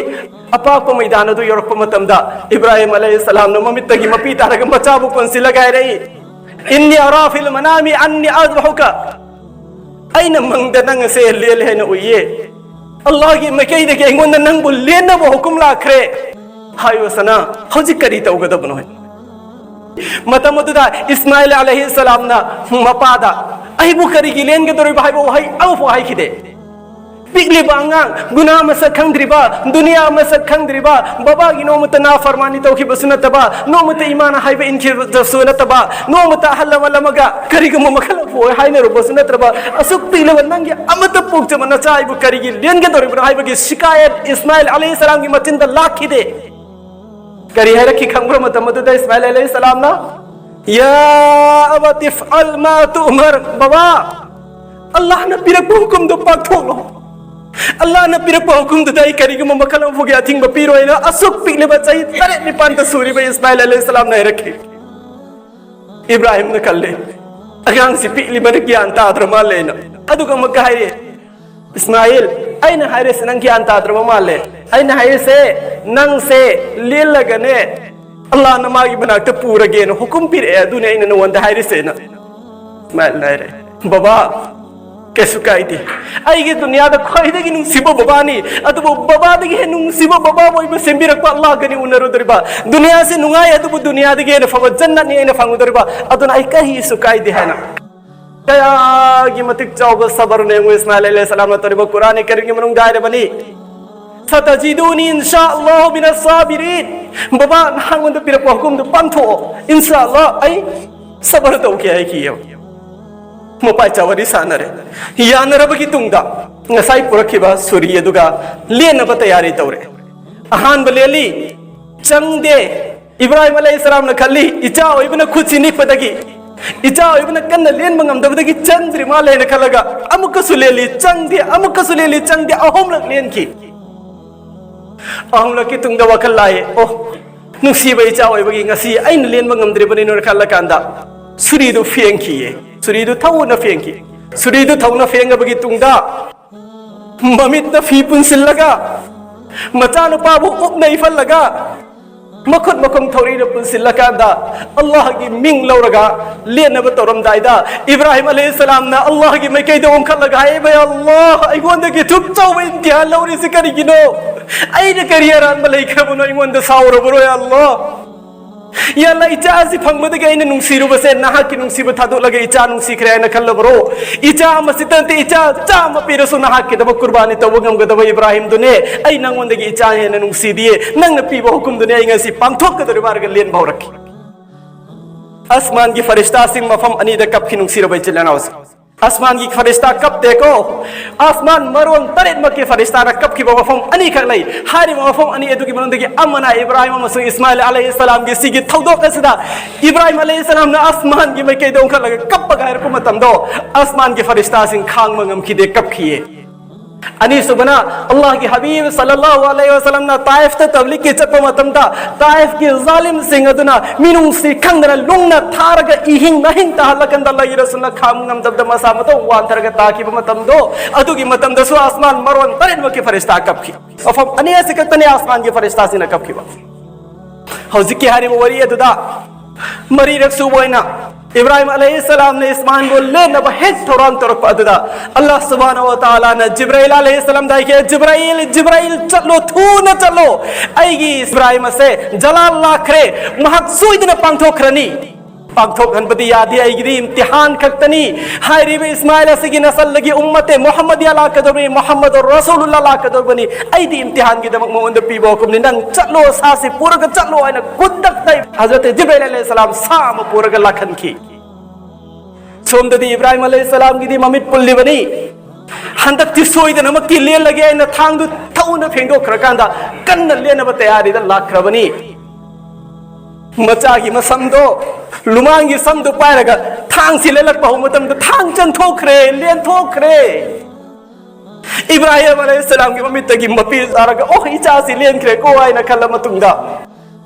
ꯑꯄꯥꯛꯄ ꯃꯩꯗꯥꯟ ꯑꯗꯨ ꯌꯧꯔꯛꯄ ꯃꯇꯝꯗ, ꯏꯕ꯭ꯔꯥꯍꯤꯝ ꯑꯂꯩꯍꯤꯁꯁꯂꯥꯝꯅ ꯃꯃꯤꯠꯇꯒꯤ ꯃꯄꯤ ꯇꯥꯔꯒ ꯃꯆꯥꯕꯨ ꯀꯣꯟꯁꯤꯜꯂꯒ ꯍꯥꯏꯔꯛꯏ, "ꯏꯟꯅꯤ ꯑꯔꯥ ꯐꯤꯜ ꯃꯅꯥꯃꯤ ꯑꯟꯅꯤ ꯑꯖꯕꯍꯨꯀ꯫ ꯑꯩꯅ ꯃꯪꯗ ꯅꯪ ꯑꯁꯦ ꯂꯦꯜꯂꯦ ꯍꯥꯏꯅ ꯎꯏꯌꯦ꯫ ꯑꯜꯂꯥꯍꯒꯤ ꯃꯥꯏꯀꯩꯗꯒꯤ ꯑꯩꯉꯣꯟꯗ ꯅꯪꯕꯨ ꯂꯦꯟꯅꯕ ꯍꯨꯀꯨꯝ ꯂꯥꯛꯈ꯭ꯔꯦ꯫ ꯍꯥꯏꯌꯨ ꯁꯅꯥ, ꯍꯧꯖꯤꯛ ꯀꯔꯤ ꯇꯧꯒꯗꯕꯅꯣ?" ꯃꯇꯝ ꯑꯗꯨꯗ ꯏꯁꯃꯥꯏꯜ ꯑꯂꯩꯍꯤꯁꯁꯂꯥꯝꯅ ꯃꯄꯥꯗ, "ꯑꯩꯕꯨ ꯀꯔꯤꯒꯤ ꯂꯦꯟꯒꯗꯧꯔꯤꯕ?" ꯍꯥꯏꯕ ꯋꯥꯍꯩ ꯑꯃꯐꯥꯎ ꯍꯥꯏꯈꯤꯗꯦ꯫ ꯄꯤꯛꯂꯤꯕ ꯑꯉꯥꯡ, ꯒꯨꯅꯥ ꯃꯁꯛ ꯈꯪꯗ꯭ꯔꯤꯕ, ꯗꯨꯅꯤꯌꯥ ꯃꯁꯛ ꯈꯪꯗ꯭ꯔꯤꯕ, ꯕꯕꯥꯒꯤ ꯅꯣꯡꯃꯇ ꯅꯥꯐꯔꯃꯥꯅꯤ ꯇꯧꯈꯤꯕꯁꯨ ꯅꯠꯇꯕ, ꯅꯣꯡꯃꯇ ꯏꯃꯥꯅ ꯍꯥꯏꯕ ꯏꯟꯈꯤꯕꯁꯨ ꯅꯠꯇꯕ, ꯅꯣꯡꯃꯇ ꯑꯍꯜ ꯂꯃꯟ ꯑꯃꯒ ꯀꯔꯤꯒꯨꯝꯕ ꯃꯈꯜ ꯑꯃ ꯍꯥꯏꯅꯔꯨꯕꯁꯨ ꯅꯠꯇ꯭ꯔꯕ, ꯑꯁꯨꯛ ꯄꯤꯛꯂꯕ ꯅꯪꯒꯤ ꯑꯃꯠꯇ ꯄꯣꯛꯆꯕ ꯅꯆꯥ ꯑꯩꯕꯨ ꯀꯔꯤꯒꯤ ꯂꯦꯟꯒꯗꯧꯔꯤꯕꯅꯣ ꯍꯥꯏꯕꯒꯤ ꯁꯤꯀꯥꯌꯠ ꯏꯁꯃꯥꯏꯜ ꯑꯂꯩꯍꯤꯁꯁꯂꯥꯝꯒꯤ ꯃꯆꯤꯟꯗ ꯂꯥꯛꯈꯤꯗꯦ꯫ ꯀꯔꯤ ꯍꯥꯏꯔꯛꯈꯤ ꯈꯪꯕ꯭ꯔꯥ? ꯃꯇꯝ ꯑꯗꯨꯗ ꯏꯁꯃꯥꯏꯜ ꯑꯂꯩꯍꯤꯁꯁꯂꯥꯝꯅ, "ꯌꯥ ꯑꯕꯇꯤ ꯏꯐꯑꯜ ꯃꯥ ꯇꯨꯃꯔ, ꯕꯕꯥ, ꯑꯜꯂꯥꯍꯅ ꯄꯤꯔꯛꯄ ꯍꯨꯀꯨꯝꯗꯨ ꯄꯥꯡꯊꯣꯛꯂꯣ꯫ ꯑꯜꯂꯥꯍꯅ ꯄꯤꯔꯛꯄ ꯍꯨꯀꯨꯝꯗꯨꯗ ꯑꯩ ꯀꯔꯤꯒꯨꯝꯕ ꯃꯈꯜ ꯑꯃꯐꯥꯎꯒꯤ ꯑꯊꯤꯡꯕ ꯄꯤꯔꯣꯏꯅ ꯑꯁꯨꯛ ꯄꯤꯛꯂꯤꯕ ꯆꯍꯤ ꯇꯔꯦꯠ ꯅꯤꯄꯥꯟꯗ ꯁꯨꯔꯤꯕ ꯏꯁꯃꯥꯏꯜ ꯑꯂꯩꯍꯤꯁꯁꯂꯥꯝꯅ ꯍꯥꯏꯔꯛꯈꯤ꯫ ꯏꯕ꯭ꯔꯥꯍꯤꯝꯅ ꯈꯜꯂꯤ, "ꯑꯉꯥꯡꯁꯤ ꯄꯤꯛꯂꯤꯕꯅ ꯒ꯭ꯌꯥꯟ ꯇꯥꯗ꯭ꯔ ꯃꯥꯜꯂꯦꯅ"꯫ ꯑꯗꯨꯒ ꯑꯃꯨꯛꯀ ꯍꯥꯏꯔꯦ, "ꯏꯁꯃꯥꯏꯜ, ꯑꯩꯅ ꯍꯥꯏꯔꯤꯁꯦ ꯅꯪ ꯒ꯭ꯌꯥꯟ ꯇꯥꯗ꯭ꯔꯕ ꯃꯥꯜꯂꯦ꯫ ꯑꯩꯅ ꯍꯥꯏꯔꯤꯁꯦ, ꯅꯪꯁꯦ ꯂꯦꯜꯂꯒꯅꯦ, ꯑꯜꯂꯥꯍꯅ ꯃꯥꯒꯤ ꯃꯅꯥꯛꯇ ꯄꯨꯔꯒꯦꯅ ꯍꯨꯀꯨꯝ ꯄꯤꯔꯛꯑꯦ, ꯑꯗꯨꯅꯦ ꯑꯩꯅ ꯅꯉꯣꯟꯗ ꯍꯥꯏꯔꯤꯁꯦꯅ"꯫ ꯏꯁꯃꯥꯏꯜꯅ ꯍꯥꯏꯔꯦ, "ꯕꯕꯥ, ꯀꯩꯁꯨ ꯀꯥꯏꯗꯦ꯫ ꯑꯩꯒꯤ ꯗꯨꯅꯤꯌꯥꯗ ꯈ꯭ꯋꯥꯏꯗꯒꯤ ꯅꯨꯡꯁꯤꯕ ꯕꯕꯥꯅꯤ, ꯑꯗꯨꯕꯨ ꯕꯕꯥꯗꯒꯤ ꯍꯦꯟꯅ ꯅꯨꯡꯁꯤꯕ ꯕꯕꯥ ꯑꯣꯏꯕ ꯁꯦꯝꯕꯤꯔꯛꯄ ꯑꯜꯂꯥꯍꯒꯅꯤ ꯎꯅꯔꯨꯗꯣꯔꯤꯕ꯫ ꯗꯨꯅꯤꯌꯥꯁꯤ ꯅꯨꯡꯉꯥꯏ, ꯑꯗꯨꯕꯨ ꯗꯨꯅꯤꯌꯥꯗꯒꯤ ꯍꯦꯟꯅ ꯐꯕ ꯖꯟꯅꯠꯅꯤ ꯑꯩꯅ ꯐꯪꯉꯨꯗꯣꯔꯤꯕ꯫ ꯑꯗꯨꯅ ꯑꯩ ꯀꯔꯤꯁꯨ ꯀꯥꯏꯗꯦ" ꯍꯥꯏꯅ꯫ ꯀꯌꯥꯒꯤ ꯃꯇꯤꯛ ꯆꯥꯎꯕ ꯁꯕꯔꯅꯦ ꯌꯦꯡꯉꯨ ꯏꯁꯃꯥꯏꯜ ꯑꯂꯩꯍꯤꯁꯁꯂꯥꯝꯅ ꯇꯧꯔꯤꯕ꯫ ꯀꯨꯔꯥꯟ ꯀꯔꯤꯝꯒꯤ ꯃꯅꯨꯡꯗ ꯍꯥꯏꯔꯕꯅꯤ, "ꯁꯇꯖꯤꯗꯨꯅꯤ ꯏꯟꯁꯥ ꯑꯜꯂꯥꯍꯨ ꯃꯤꯅꯁ ꯁꯥꯕꯤꯔꯤꯟ"꯫ ꯕꯕꯥ, ꯅꯍꯥꯛꯉꯣꯟꯗ ꯄꯤꯔꯛꯄ ꯍꯨꯀꯨꯝꯗꯨ ꯄꯥꯡꯊꯣꯛꯑꯣ, ꯏꯟꯁꯥ ꯑꯜꯂꯥꯍ ꯑꯩ ꯁꯕꯔ ꯇꯧꯒꯦ ꯍꯥꯏꯈꯤꯑꯕ꯫ ꯃꯄꯥꯏꯆꯥ ꯋꯥꯔꯤ ꯁꯥꯟꯅꯔꯦ꯫ ꯌꯥꯅꯔꯕꯒꯤ ꯇꯨꯡꯗ ꯉꯁꯥꯏ ꯄꯨꯔꯛꯈꯤꯕ ꯁꯨꯔꯤ ꯑꯗꯨꯒ ꯂꯦꯟꯅꯕ ꯇꯌꯥꯔꯤ ꯇꯧꯔꯦ꯫ ꯑꯍꯥꯟꯕ ꯂꯦꯜꯂꯤ, ꯆꯪꯗꯦ꯫ ꯏꯕ꯭ꯔꯥꯍꯤꯝ ꯑꯂꯩꯍꯤꯁꯁꯂꯥꯝꯅ ꯈꯜꯂꯤ, ꯏꯆꯥ ꯑꯣꯏꯕꯅ ꯈꯨꯠꯁꯤ ꯅꯤꯛꯄꯗꯒꯤ, ꯏꯆꯥ ꯑꯣꯏꯕꯅ ꯀꯟꯅ ꯂꯦꯟꯕ ꯉꯝꯗꯕꯗꯒꯤ ꯆꯪꯗ꯭ꯔꯤ ꯃꯥꯜꯂꯦꯅ ꯈꯜꯂꯒ ꯑꯃꯨꯛꯀꯁꯨ ꯂꯦꯜꯂꯤ, ꯆꯪꯗꯦ, ꯑꯃꯨꯛꯀꯁꯨ ꯂꯦꯜꯂꯤ, ꯆꯪꯗꯦ, ꯑꯍꯨꯝꯂꯛ ꯂꯦꯟꯈꯤ꯫ ꯑꯍꯨꯝꯂꯛꯀꯤ ꯇꯨꯡꯗ ꯋꯥꯈꯜ ꯂꯥꯛꯑꯦ, "ꯑꯣ, ꯅꯨꯡꯁꯤꯕ ꯏꯆꯥ ꯑꯣꯏꯕꯒꯤ ꯉꯁꯤ ꯑꯩꯅ ꯂꯦꯟꯕ ꯉꯝꯗ꯭ꯔꯤꯕꯅꯤꯅ" ꯈꯜꯂꯀꯥꯟꯗ ꯁꯨꯔꯤꯗꯨ ꯐꯦꯡꯈꯤꯌꯦ꯫ ꯁꯨꯔꯤꯗꯨ ꯊꯧꯅ ꯐꯦꯡꯈꯤ꯫ ꯁꯨꯔꯤꯗꯨ ꯊꯧꯅ ꯐꯦꯡꯉꯕꯒꯤ ꯇꯨꯡꯗ ꯃꯃꯤꯠꯇ ꯐꯤ ꯄꯨꯟꯁꯤꯜꯂꯒ, ꯃꯆꯥꯅꯨꯄꯥꯕꯨ ꯎꯞꯅ ꯏꯐꯜꯂꯒ, ꯃꯈꯨꯠ ꯃꯈꯣꯡ ꯊꯧꯔꯤꯅ ꯄꯨꯟꯁꯤꯜꯂꯀꯥꯟꯗ ꯑꯜꯂꯥꯍꯒꯤ ꯃꯤꯡ ꯂꯧꯔꯒ ꯂꯦꯟꯅꯕ ꯇꯧꯔꯝꯗꯥꯏꯗ ꯏꯕ꯭ꯔꯥꯍꯤꯝ ꯑꯂꯩꯍꯤꯁꯁꯂꯥꯝꯅ ꯑꯜꯂꯥꯍꯒꯤ ꯃꯥꯏꯀꯩꯗ ꯑꯣꯟꯈꯠꯂꯒ ꯍꯥꯏ, "ꯃꯌꯥ ꯑꯜꯂꯥꯍ, ꯑꯩꯉꯣꯟꯗꯒꯤ ꯑꯁꯨꯛ ꯆꯥꯎꯕ ꯏꯝꯇꯤꯍꯥꯟ ꯂꯧꯔꯤꯁꯤ ꯀꯔꯤꯒꯤꯅꯣ? ꯑꯩꯅ ꯀꯔꯤ ꯑꯔꯥꯟꯕ ꯂꯩꯈ꯭ꯔꯕꯅꯣ? ꯑꯩꯉꯣꯟꯗ ꯁꯥꯎꯔꯕꯔꯣ, ꯌꯥ ꯑꯜꯂꯥꯍ? ꯌꯥ ꯑꯜꯂꯥꯍ, ꯏꯆꯥ ꯑꯁꯤ ꯐꯪꯕꯗꯒꯤ ꯑꯩꯅ ꯅꯨꯡꯁꯤꯔꯨꯕꯁꯦ ꯅꯍꯥꯛꯀꯤ ꯅꯨꯡꯁꯤꯕ ꯊꯥꯗꯣꯛꯂꯒ ꯏꯆꯥ ꯅꯨꯡꯁꯤꯈ꯭ꯔꯦ ꯍꯥꯏꯅ ꯈꯜꯂꯕꯔꯣ? ꯏꯆꯥ ꯑꯃꯁꯤꯇ ꯅꯠꯇꯦ, ꯏꯆꯥ ꯆꯥꯝꯃ ꯄꯤꯔꯁꯨ ꯅꯍꯥꯛꯀꯤꯗꯃꯛ ꯀꯨꯔꯕꯥꯅꯤ ꯇꯧꯕ ꯉꯝꯒꯗꯕ ꯏꯕ꯭ꯔꯥꯍꯤꯝꯗꯨꯅꯦ꯫ ꯑꯩ ꯅꯪꯉꯣꯟꯗꯒꯤ ꯏꯆꯥ ꯍꯦꯟꯅ ꯅꯨꯡꯁꯤꯗꯤꯌꯦ꯫ ꯅꯪꯅ ꯄꯤꯕ ꯍꯨꯀꯨꯝꯗꯨꯅꯦ ꯑꯩ ꯉꯁꯤ ꯄꯥꯡꯊꯣꯛꯀꯗꯧꯔꯤꯕ" ꯍꯥꯏꯔꯒ ꯂꯦꯟꯕ ꯍꯧꯔꯛꯈꯤ꯫ ꯑꯁꯃꯥꯟꯒꯤ ꯐꯔꯤꯁꯇꯥꯁꯤꯡ ꯃꯐꯝ ꯑꯅꯤꯗ ꯀꯞꯈꯤ, ꯅꯨꯡꯁꯤꯔꯕ ꯏꯆꯤꯜ ꯏꯅꯥꯎꯁꯤꯡ꯫ ꯑꯁꯃꯥꯟꯒꯤ ꯐꯔꯤꯁꯇꯥ ꯀꯞꯇꯦꯀꯣ꯫ ꯑꯁꯃꯥꯟ ꯃꯔꯣꯟ ꯇꯔꯦꯠꯃꯛꯀꯤ ꯐꯔꯤꯁꯇꯥꯅ ꯀꯞꯈꯤꯕ ꯃꯐꯝ ꯑꯅꯤꯈꯛ ꯂꯩ꯫ ꯍꯥꯏꯔꯤꯕ ꯃꯐꯝ ꯑꯅꯤ ꯑꯗꯨꯒꯤ ꯃꯅꯨꯡꯗꯒꯤ ꯑꯃꯅ ꯏꯕ꯭ꯔꯥꯍꯤꯝ ꯑꯃꯁꯨꯡ ꯏꯁꯃꯥꯏꯜ ꯑꯂꯩꯍꯤꯁꯁꯂꯥꯝꯒꯤ ꯁꯤꯒꯤ ꯊꯧꯗꯣꯛ ꯑꯁꯤꯗ ꯏꯕ꯭ꯔꯥꯍꯤꯝ ꯑꯂꯩꯍꯤꯁꯁꯂꯥꯝꯅ ꯑꯁꯃꯥꯟꯒꯤ ꯃꯥꯏꯀꯩꯗ ꯑꯣꯟꯈꯠꯂꯒ ꯀꯞꯄꯒ ꯍꯥꯏꯔꯛꯄ ꯃꯇꯝꯗꯣ, ꯑꯁꯃꯥꯟꯒꯤ ꯐꯔꯤꯁꯇꯥꯁꯤꯡ ꯈꯥꯡꯕ ꯉꯝꯈꯤꯗꯦ, ꯀꯞꯈꯤꯌꯦ꯫ ꯑꯅꯤꯁꯨꯕꯅ, ꯑꯜꯂꯥꯍꯒꯤ ꯍꯕꯤꯕ ꯁꯜꯂꯜꯂꯥꯍꯨ ꯑꯂꯩꯍꯤ ꯋꯁꯜꯂꯝꯅ ꯇꯥꯏꯐꯇ ꯇꯕ꯭ꯂꯤꯒꯀꯤ ꯆꯠꯄ ꯃꯇꯝꯗ, ꯇꯥꯏꯐꯀꯤ ꯖꯥꯂꯤꯝꯁꯤꯡ ꯑꯗꯨꯅ ꯃꯤꯅꯨꯡꯁꯤ ꯈꯪꯗꯅ ꯂꯨꯡꯅ ꯊꯥꯔꯒ ꯏꯍꯤꯡ ꯅꯥꯍꯤꯡ ꯇꯥꯍꯜꯂꯀꯥꯟꯗ, ꯑꯜꯂꯥꯍꯒꯤ ꯔꯁꯨꯜꯅ ꯈꯥꯝ ꯉꯝꯗꯕꯗ ꯃꯁꯥ ꯃꯇꯣꯝ ꯋꯥꯟꯊꯔꯒ ꯇꯥꯈꯤꯕ ꯃꯇꯝꯗꯣ, ꯑꯗꯨꯒꯤ ꯃꯇꯝꯗꯁꯨ ꯑꯁꯃꯥꯟ ꯃꯔꯣꯟ ꯇꯔꯦꯠꯃꯛꯀꯤ ꯐꯔꯤꯁꯇꯥ ꯀꯞꯈꯤ꯫ ꯃꯐꯝ ꯑꯅꯤ ꯑꯁꯤ ꯈꯛꯇꯅꯤ ꯑꯁꯃꯥꯟꯒꯤ ꯐꯔꯤꯁꯇꯥꯁꯤꯡꯅ ꯀꯞꯈꯤꯕ꯫ ꯍꯧꯖꯤꯛꯀꯤ ꯍꯥꯏꯔꯤꯕ ꯋꯥꯔꯤ ꯑꯗꯨꯗ ꯃꯔꯤꯔꯛ ꯁꯨꯕ ꯑꯣꯏꯅ ꯏꯕ꯭ꯔꯥꯍꯤꯝ ꯑꯂꯩꯍꯤꯁꯁꯂꯥꯝꯅ ꯏꯁꯃꯥꯏꯜꯕꯨ ꯂꯦꯟꯅꯕ ꯍꯦꯛ ꯊꯧꯔꯥꯡ ꯇꯧꯔꯛꯄ ꯑꯗꯨꯗ, ꯑꯜꯂꯥꯍ ꯁꯨꯕꯍꯥꯅꯍꯨ ꯋ ꯇꯥꯂꯥꯅ ꯖꯤꯕ꯭ꯔꯥꯏꯜ ꯑꯂꯩꯍꯤꯁꯁꯂꯥꯝꯗ ꯍꯥꯏꯈꯤ, "ꯖꯤꯕ꯭ꯔꯥꯏꯜ, ꯖꯤꯕ꯭ꯔꯥꯏꯜ, ꯆꯠꯂꯣ, ꯊꯨꯅ ꯆꯠꯂꯣ꯫ ꯑꯩꯒꯤ ꯏꯕ꯭ꯔꯥꯍꯤꯝ ꯑꯁꯦ ꯖꯂꯥꯜ ꯂꯥꯛꯈ꯭ꯔꯦ, ꯃꯍꯥꯛ ꯁꯣꯏꯗꯅ ꯄꯥꯡꯊꯣꯛꯈ꯭ꯔꯅꯤ꯫ ꯄꯥꯡꯊꯣꯛꯍꯟꯕꯗꯤ ꯌꯥꯗꯦ, ꯑꯩꯒꯤꯗꯤ ꯏꯝꯇꯤꯍꯥꯟ ꯈꯛꯇꯅꯤ꯫ ꯍꯥꯏꯔꯤꯕ ꯏꯁꯃꯥꯏꯜ ꯑꯁꯤꯒꯤ ꯅꯁꯜꯗꯒꯤ ꯎꯝꯃꯠꯇꯦ ꯃꯨꯍꯝꯃꯗꯤꯌꯥ ꯂꯥꯛꯀꯗꯧꯔꯤꯕꯅꯤ, ꯃꯨꯍꯝꯃꯗ ꯔꯁꯨꯂꯨꯜꯂꯥꯍ ꯂꯥꯛꯀꯗꯧꯔꯤꯕꯅꯤ꯫ ꯑꯩꯗꯤ ꯏꯝꯇꯤꯍꯥꯟꯒꯤꯗꯃꯛ ꯃꯉꯣꯟꯗ ꯄꯤꯕ ꯍꯨꯀꯨꯝꯅꯤ꯫ ꯅꯪ ꯆꯠꯂꯣ, ꯁꯥꯁꯤ ꯄꯨꯔꯒ ꯆꯠꯂꯣ" ꯍꯥꯏꯅ ꯈꯨꯗꯛꯇ ꯍꯖꯔꯠ ꯖꯤꯕ꯭ꯔꯥꯏꯜ ꯑꯂꯩꯍꯤꯁꯁꯂꯥꯝ ꯁꯥ ꯑꯃ ꯄꯨꯔꯒ ꯂꯥꯛꯍꯟꯈꯤ꯫ ꯁꯣꯝꯗꯗꯤ ꯏꯕ꯭ꯔꯥꯍꯤꯝ ꯑꯂꯩꯍꯤꯁꯁꯂꯥꯝꯒꯤꯗꯤ ꯃꯃꯤꯠ ꯄꯨꯜꯂꯤꯕꯅꯤ꯫ ꯍꯟꯗꯛꯇꯤ ꯁꯣꯏꯗꯅꯃꯛꯀꯤ ꯂꯦꯜꯂꯒꯦ ꯍꯥꯏꯅ ꯊꯥꯡꯗꯨ ꯊꯧꯅ ꯐꯦꯡꯗꯣꯛꯈ꯭ꯔꯀꯥꯟꯗ, ꯀꯟꯅ ꯂꯦꯟꯅꯕ ꯇꯌꯥꯔꯤꯗ ꯂꯥꯛꯈ꯭ꯔꯕꯅꯤ꯫ ꯃꯆꯥꯒꯤ ꯃꯁꯝꯗꯣ, ꯂꯨꯃꯥꯡꯒꯤ ꯁꯝꯗꯣ ꯄꯥꯏꯔꯒ ꯊꯥꯡꯁꯤ ꯂꯦꯜꯂꯛꯄ ꯍꯧꯕ ꯃꯇꯝꯗ, ꯊꯥꯡ ꯆꯟꯊꯣꯛꯈ꯭ꯔꯦ, ꯂꯦꯟꯊꯣꯛꯈ꯭ꯔꯦ꯫ ꯏꯕ꯭ꯔꯥꯍꯤꯝ ꯑꯂꯩꯍꯤꯁꯁꯂꯥꯝꯒꯤ ꯃꯃꯤꯠꯇꯒꯤ ꯃꯄꯤ ꯇꯥꯔꯒ, "ꯑꯣ, ꯏꯆꯥꯁꯤ ꯂꯦꯟꯈ꯭ꯔꯦꯀꯣ" ꯍꯥꯏꯅ ꯈꯜꯂ ꯃꯇꯨꯡꯗ,